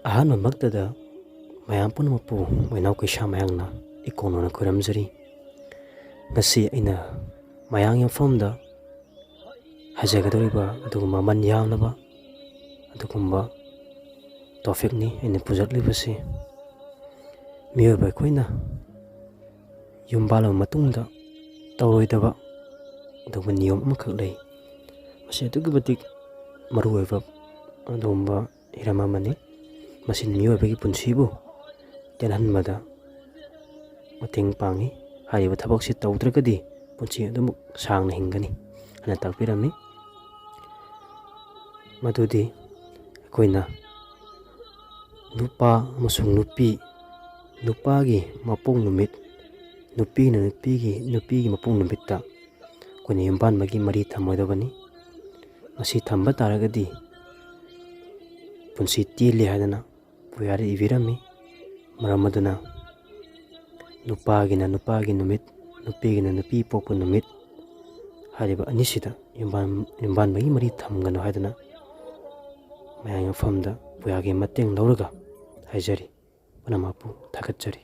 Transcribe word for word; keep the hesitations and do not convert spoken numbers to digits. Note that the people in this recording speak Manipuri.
ꯑꯍꯥꯟꯕꯃꯛꯇꯗ ꯃꯌꯥꯝ ꯄꯨꯝꯅꯃꯛꯄꯨ ꯃꯣꯏꯅꯥꯎ ꯀꯩꯁꯥ ꯃꯌꯥꯡꯅ ꯏꯀꯣꯟ ꯀꯣꯟꯅ ꯈꯣꯏꯔꯝꯖꯔꯤ꯫ ꯉꯁꯤ ꯑꯩꯅ ꯃꯌꯥꯡ ꯌꯨꯝꯐꯝꯗ ꯍꯥꯏꯖꯒꯗꯧꯔꯤꯕ ꯑꯗꯨꯒꯨꯝꯕ ꯃꯃꯜ ꯌꯥꯝꯂꯕ ꯑꯗꯨꯒꯨꯝꯕ ꯇꯣꯄꯤꯛꯅꯤ ꯑꯩꯅ ꯄꯨꯖꯔꯛꯂꯤꯕꯁꯤ꯫ ꯃꯤꯑꯣꯏꯕ ꯑꯩꯈꯣꯏꯅ ꯌꯨꯝ ꯄꯥꯜꯂꯕ ꯃꯇꯨꯡꯗ ꯇꯧꯔꯣꯏꯗꯕ ꯑꯗꯨꯒꯨꯝꯕ ꯅꯤꯌꯣꯝ ꯑꯃꯈꯛ ꯂꯩ꯫ ꯃꯁꯤ ꯑꯗꯨꯛꯀꯤ ꯃꯇꯤꯛ ꯃꯔꯨꯑꯣꯏꯕ ꯑꯗꯨꯒꯨꯝꯕ ꯍꯤꯔꯝ ꯑꯃꯅꯤ꯫ ꯃꯁꯤꯅ ꯃꯤꯑꯣꯏꯕꯒꯤ ꯄꯨꯟꯁꯤꯕꯨ ꯇꯦꯜꯍꯟꯕꯗ ꯃꯇꯦꯡ ꯄꯥꯡꯏ꯫ ꯍꯥꯏꯔꯤꯕ ꯊꯕꯛꯁꯤ ꯇꯧꯗ꯭ꯔꯒꯗꯤ ꯄꯨꯟꯁꯤ ꯑꯗꯨꯃꯛ ꯁꯥꯡꯅ ꯍꯤꯡꯒꯅꯤ ꯍꯥꯏꯅ ꯇꯥꯛꯄꯤꯔꯝꯃꯤ꯫ ꯃꯗꯨꯗꯤ ꯑꯩꯈꯣꯏꯅ ꯅꯨꯄꯥ ꯑꯃꯁꯨꯡ ꯅꯨꯄꯤ, ꯅꯨꯄꯥꯒꯤ ꯃꯄꯣꯛ ꯅꯨꯃꯤꯠ, ꯅꯨꯄꯤꯅ ꯅꯨꯄꯤꯒꯤ, ꯅꯨꯄꯤꯒꯤ ꯃꯄꯣꯛ ꯅꯨꯃꯤꯠꯇ ꯑꯩꯈꯣꯏꯅ ꯌꯨꯝꯕꯥꯟꯕꯒꯤ ꯃꯔꯤ ꯊꯝꯃꯣꯏꯗꯕꯅꯤ꯫ ꯃꯁꯤ ꯊꯝꯕ ꯇꯥꯔꯒꯗꯤ ꯄꯨꯟꯁꯤ ꯇꯦꯜꯂꯤ ꯍꯥꯏꯗꯅ ꯄꯨꯋꯥꯔꯤ ꯏꯕꯤꯔꯝꯃꯤ꯫ ꯃꯔꯝ ꯑꯗꯨꯅ ꯅꯨꯄꯥꯒꯤꯅ ꯅꯨꯄꯥꯒꯤ ꯅꯨꯃꯤꯠ, ꯅꯨꯄꯤꯒꯤꯅ ꯅꯨꯄꯤ ꯄꯣꯛꯄ ꯅꯨꯃꯤꯠ ꯍꯥꯏꯔꯤꯕ ꯑꯅꯤꯁꯤꯗ ꯌꯨꯝꯕꯥꯟ-, ꯌꯨꯝꯕꯥꯟꯕꯒꯤ ꯃꯔꯤ ꯊꯝꯒꯅꯨ ꯍꯥꯏꯗꯨꯅ ꯃꯌꯥꯝꯒꯤ ꯃꯐꯝꯗ ꯄꯨꯌꯥꯒꯤ ꯃꯇꯦꯡ ꯂꯧꯔꯒ ꯍꯥꯏꯖꯔꯤ꯫ ꯄꯨꯝꯅꯃꯛꯄꯨ ꯊꯥꯒꯠꯆꯔꯤ꯫